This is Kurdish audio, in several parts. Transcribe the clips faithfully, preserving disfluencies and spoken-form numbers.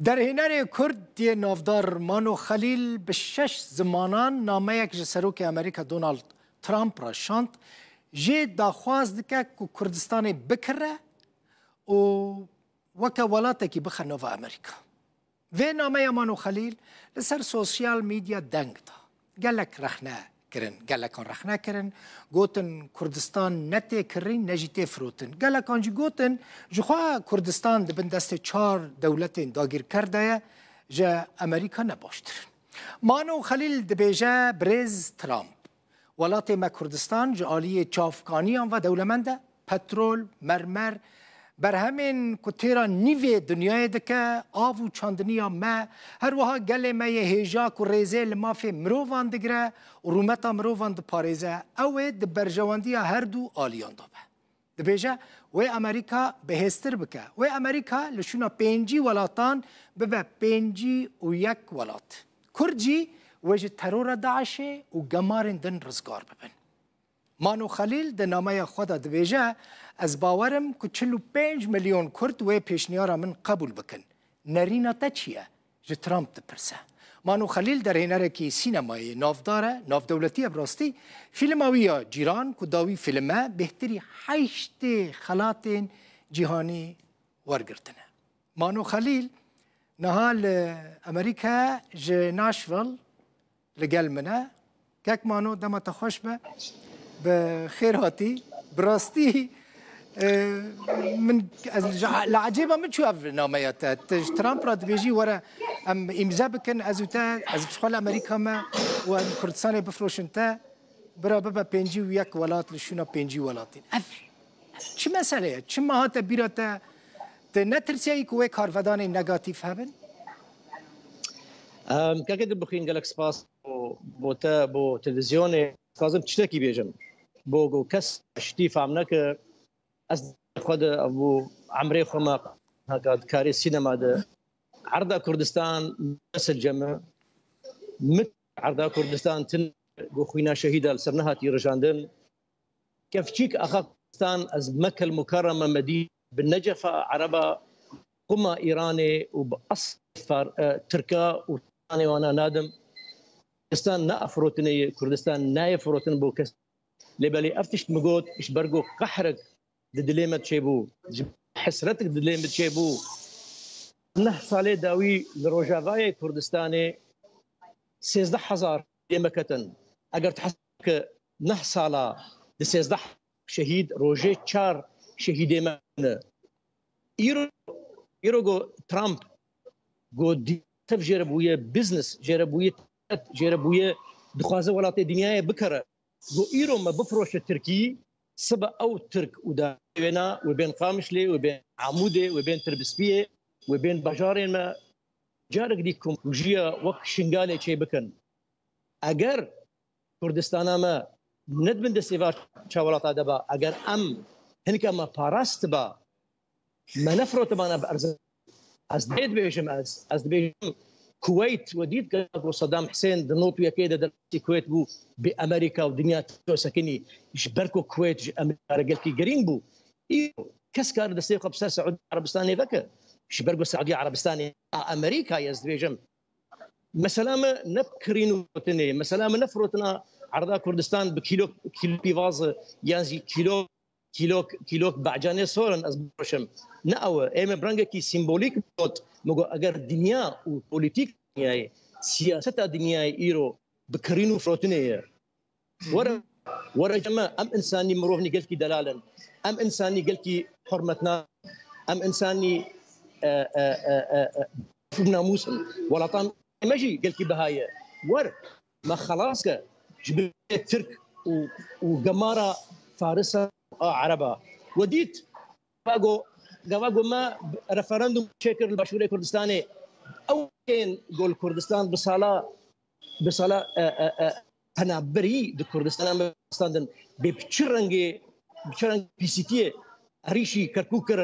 Derhênerê Kurd yê navdar Mano Xelîl bi şeş zimanan nameyek ji Serokê Amerîka Donald Trump re şand. Jê daxwaz dike ku Kurdistanê bikire û weke welatekî bixe nava Amerîka. Vê nameya Mano Xelîl li ser sosyal medya deng da. Gelek rexne kirin, gelekan rexne kirin. Gotin Kurdistan ne tê kirîn, ne jî tê firotin. Gelekan jî gotin, jixwe Kurdistan di bin destê çar dewletên dagîrker de ye, ji Amerîka ne baştir in. Mano Xelîl dibêje, Birêz Trump, welatê me Kurdistan ji aliyê çavkaniyan ve dewlemend e. Petrol, mermer, berhemên ku têra nîvê dinyayê dike, av û çandiniya me, her wiha gelê me yê hêja ku rêzê li mafê mirovan digire û rûmeta mirovan diparêze, ew ê di berjewendiya her du aliyan de be. Dibêje, wê Amerîka bihêztir bike. Wê Amerîka li şûna pêncî welatan bibe pêncî û yek welat. Kurd jî wê ji terora DAIŞê û gemarên din rizgar bibin. Mano Xelîl di nameya xwe de dibêje, ez bawer im ku çil û pênc milyon Kurd wê pêşniyara min qebûl bikin. Nerîna te çi ye? Ji Trump dipirse. Mano Xelîl derhênerekî sînemayê navdar e, navdewletî ye bi rastî. Fîlma wî ya Cîran ku dawî fîlm e, bêhtirî heştê xelatên cîhanî wergirtine. Mano Xelîl niha li Amerîka ji Nashville li gel min e. Kek Mano, dema te xweş be. Bi xêr hatî. Bi rastî, e, min, ez ji, li ecêba min çû ev nameya te. Tu ji Trump re dibêjî, were em îmze bikin, ez û te, ez ji xwe li Amerîka me û em Kurdistanê bifroşin te, bira bibe pêncî û yek welat li şûna pêncî welatî. Ev, ev çi mesele ye? Çima hate bîra te? Tu netirsiyayî ku wê karvedanên negatîf hebin? Em, kekê Dilbixwîn, gelek spas bo, bo te, bo televîzyonê. Dixwazim tiştekî bêjim. Bo ku kes ştî fam neke, ez xwe de ev bû emrê xwe me heka di karê sînema de. Erda Kurdistan ne silce me. Min erda Kurdistan tune ku xwîna şehîda li ser nehatî rijandin. Kevçîk axa Kurdistan, ez Mekel Mukerreme me dî bi necefa Ereba, quma Îranê û bi eslê Far-, e, Tirka û Tirkanê wana nadim. Kurdistan ne efirotinê ye, Kurdistan nayê firotin bo kes. Lê belê ev tişt min got, ji ber ku qehrek di dilê me çêbû, ji hesretik di dilê me çêbû. Neh salê dawî li Rojavayê Kurdistanê sêzdeh hezar dê me ketin. Eger tu hesab ke neh sala di sêzdeh şehîd, rojê çar şehîdê me ne. Îro, îro go Trump go di-, tev jê re bûye business, jê re bûye ticaret, jê re bûye dixwaze welatê dinyayê bikere. Go îro me bifroşe Tirkî, sibe ew Tirk û dayê wêna, wê bên Qamişlê, wê bên Amûdê, wê bên Tirbispiyê, wê bên bajarên me, carek dî komkujiya wek Şingalê çê bikin. Eger Kurdistana me nedibin destê va çawelata de ba, eger em hinka me parastiba, me nefirotibana bi erzin. Ez dê dibêjim ez, ez dibêjim Kuweyt we dît ku Saddam Hussein di not û yekê de derbasî Kuweyt bû, bi Amerîka û dinya tişto sekinî, ji ber ku Kuweyt ji Amerîka re gelkî girîng bû. Îro kes kar destê xwe bi ser Seûdî Erebistanê veke. Ji ber ku Seûdî Erebistanê a Amerîka ye, ez dibêjim. Mesela me ne kirîn û firotinê, mesela me ne firotina erda Kurdistan bi kîlo, kîlo pîvaz yan jî kîlo, kîlo, kîlo becanê sor in ez bifiroşim. Ne ew e. Ê me bi rengekî sîmbolîk got, me got eger dinya û polîtîk dinyayê, siyaseta dinyayê îro bi kirîn û firotinê ye. Were, were cem me, em insanî mirovnî gelkî delal in. Em insanî gelkî hurmetna, em insanî, e, e, e, e, e, namûs in. Welatan me jî gelkî biha ye. Wer, me xelas ke ji bilê Tirk û, û gemara Farisa a Ereba. We dît, gava go, gava go me referandum çêkir li Başûrê Kurdistanê. Ew tên gol Kurdistan bi sala, bi sala, e, e, e, penaberî di Kurdistana me standin. Bê bi çi rengê, bi çi rengê pîsîtiyê herîşî Kerkûk kir,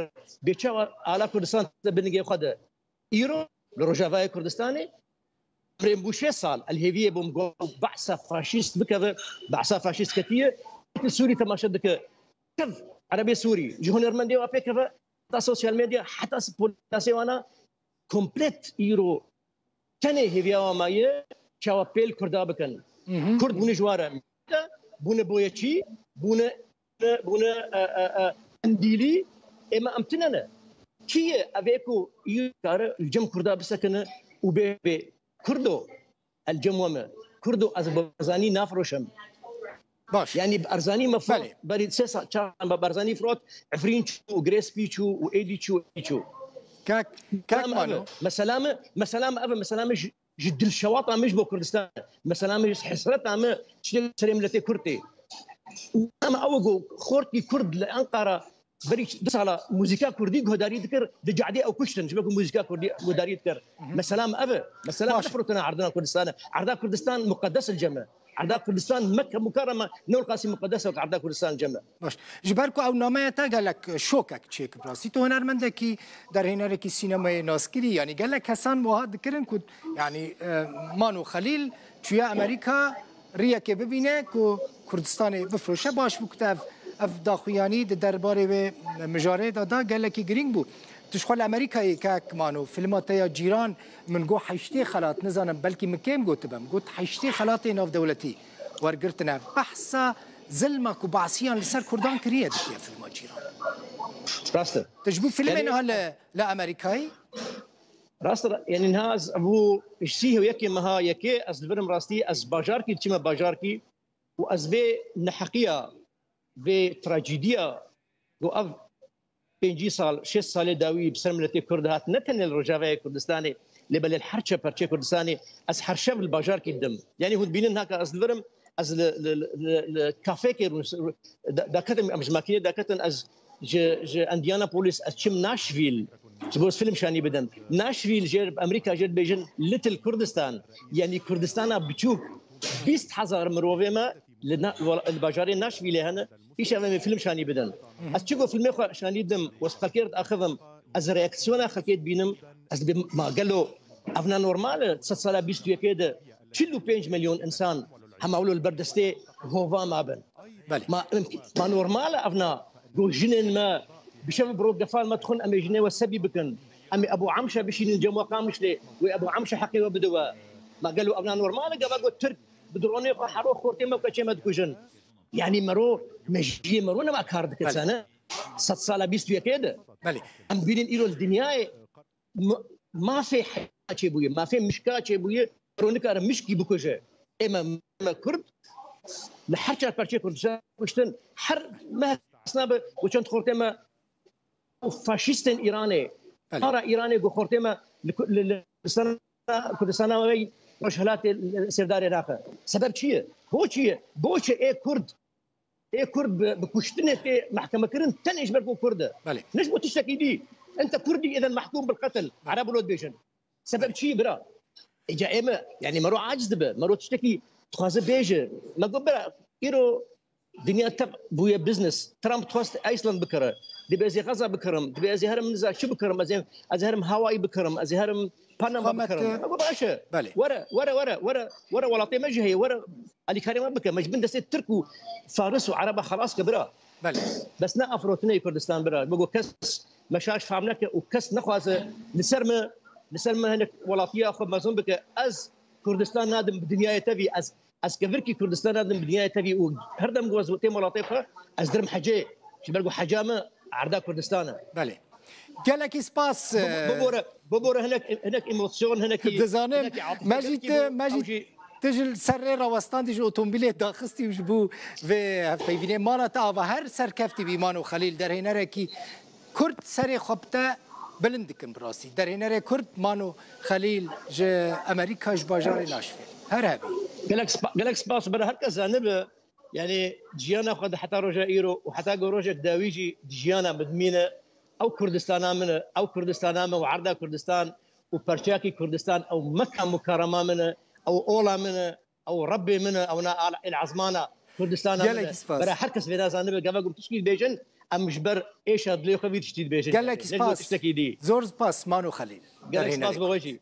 bê çawa ala Kurdistan te binigê xwe de. Îro li Rojavayê Kurdistanê, pirên bû şêst sal, el hêviyê bûm got behsa faşîst bikeve, behsa faşîst ketiye, li Sûrî temaşe dike. Tev erebê Sûrî, ji hunermendê wa pêkeve, heta sosyal medya, heta s-, polîsê wana, komplet îro tenê hêviya wan maye çawa pêl Kurda bikin. Kurd bûne ji wa re bûne boyeçî, bûne, bûne, e, e, e, endîlî, ême em tune ne. Kî ye ev ê ku îro kare li cem Kurda bisekine û bê, bê Kurdo, el cem we me. Kurdo ez bi Barzanî nafroşim. Baş. Yani Barzanî me firot, Belê. Berî sê sal çar me Barzanî firot, Efrîn çû, Grêspî çû û êdî çû, êdî çû. Kak, kak Mesela me Mano. Ev, mesela me ev, mesela me ji, ji dilşewata me ji bo Kurdistan. Mesela me ji hesreta me çi serê miletê Kurd tê. Ama ew ku xortî Kurd li Ankara berî du sala muzîka Kurdî guhdarî dikir, di cadê ew kuştin, ji bo ku muzîka Kurdî guhdarî dikir. Mesela me ev, mesela me Baş. nefirotine erdina Kurdistan. Erda Kurdistan muqedes li cem e. Erda Kurdistan Mekke Mukarreme ne qasî muqedes e, erda Kurdistan cem e. Baş. Ji ber ku ew nameya te gelek şokek çêkir rastî. Tu hunermendekî derhênerekî sînemayê naskirî, yanî gelek kesan wiha dikirin ku, yanî, e, Mano Xelîl çûye Amerîka riyekê bibîne ku Kurdistanê bifroşe, baş bû ku te ev, ev daxuyanî di derbarê wê mijarê de da, gelekî girîng bû. Tu ji xwe li Amerîkayê kek Mano, filma te ya Cîran, min got heştê xelat, nizanim belkî min kêm gotibim, got heştê xelatê navdewletî wergirtine. Behsa zilma ku Basiyan li ser Kurdan kiriye dikiye filma Cîran. Rast e. Tu ji bo filmê Yani- niha li, li Amerîkayê? Rast e, yani niha ez bû ji sî û yekê meha yekê ez li vir im rastî, ez bajarkî diçime bajarkî û ez vê neheqiya, vê trajediya ku ev pêncî sal, şêst salê dawî bi ser miletê Kurd hat, ne tenê li Rojavayê Kurdistanê, lê belê li her çe perçê Kurdistanê, ez her şev li bajarkî didim. Yani hûn dibînin haka ez li vir im, ez li, li, li, li, li kafekê rû-, rû-, da-, daketim, em ji makînê daketin, ez ji, ji Indianapolis, ez çim Nashville, ji bo film şanî bidim. Nashville jê, Amerîka jê dibêjin Little Kurdistan, yani Kurdistana biçûk, bîst hezar mirovê me li na-, li bajarê Nashville hene, îşev em ê film şanî bidin. Ez çi ku filmê xwe şanî dim û ez xelkê re diaxivim, ez reaksiyona xelkê dibînim, ez dibêm, ma gelo evna normal e, sed sala bîst û yekê de çil û pênc milyon insan hema wilo li ber destê hova mabin. Belê. Ma, ma normal e evna, ku jinên me bi şev bi roj gefan me dixwin, em ê jinê we sebî bikin. Em ê Ebû Amşe bişînin cem we Qamişlê, wê Ebû Amşe heqê we bide we. Ma gelo evna normal e, gava ku Tirk bi dronê xwe hero xortê me û keçê me dikujin. Yani mero, mejiyê mero nema kar dikir sene. Sed sala bîst û yekê de. Belê. Em bînin îro li dinyayê m-, mafê heya çêbûye, mafê mişka çêbûye, mero nikare mişkî bikuje. Ê me, me Kurd, li her çar perçê Kurdistan kuştin, her me hesna bi, û çend xortê me û faşîstên Îranê, Belê. para Îranê ku xortê me li ku-, li, li Kurdistana, Kurdistana we Rojhilatê li Sêvdarê naxe. Sebeb çi ye? Bo çi ye? Bo çi ê Kurd, ê Kurd bi, bi kuştinê tê mehkeme kirin tenê ji ber ku Kurd e. Belê. Ne ji bo tiştekî dî. Ente Kurdî, eden mahkum bil qetil. Ereb lo dibêjin. Sebeb çi ye bira? Êca ê me, yani mero aciz dibe. Mero tiştekî dixwaze bêje. Me got bira, îro dinya tev bûye business. Trump dixwest Iceland bikire. Dibê ez ê Gaza bikirim. Dibê ez ê herim niza çi bikirim. Ez ê, ez ê herim hawayî bikirim. Ez ê herim Panama Xamet, bikirim. e, Me got baş e. Belê. Were, were, were, were, were welatê me jî heye. Were alîkarê me bike. Me ji bin destê Tirk û Faris û Ereba xelas ke bira. Belê. Bes ne afrotineyê Kurdistan bira. Me got kes me şaş fam neke û kes nexwaze li ser me, li ser me hinek welatiya xwe mezin bike. Ez Kurdistan nadim bi dinyayê tevî. Ez, ez kevirkî Kurdistan nadim bi dinyayê tevî û her dem ku ez têm welatê xwe, ez dirim hecê. Ji ber ku heca me erda Kurdistan e. Belê. Gelekî spas. Bibore, bibore hinek, hinek emosyon, hinek Dizanim, me jî te, me jî te ji ser rê rawestandî, ji otomobîlê daxistî û ji bo vê hevpeyvînê mala te ava. Her serkeftî bî Mano Xelîl, derhênerekî Kurd serê xwe bi te bilind dikin bi rastî. Derhênerê Kurd Mano Xelîl ji Amerîka, ji bajarê Nashville. Her hebî. Gelek spa-, gelek spas bira her kes zanibe. Yani ciyana xwe de heta roja îro û heta ku rojek dawî jî di jiyana min dimîne. Ew Kurdistana min e, ew Kurdistana min û erda Kurdistan û perçeyakî Kurdistan, ew Mekka Mukarrema min e, ew ola min e, ew Rebbê min e, ew na al-, el azmana Kurdistana min e. Gelek spas. Bira her kes vê nazanibe, gava ku tişkî dibêjin, em ji ber êşa dilê xwe vî tiştî dibêjin. Gelek Ne ji bo spas. Tiştekî dî. Zor spas Mano Xelîl. Gelek spas Derhênerê. Bo we jî.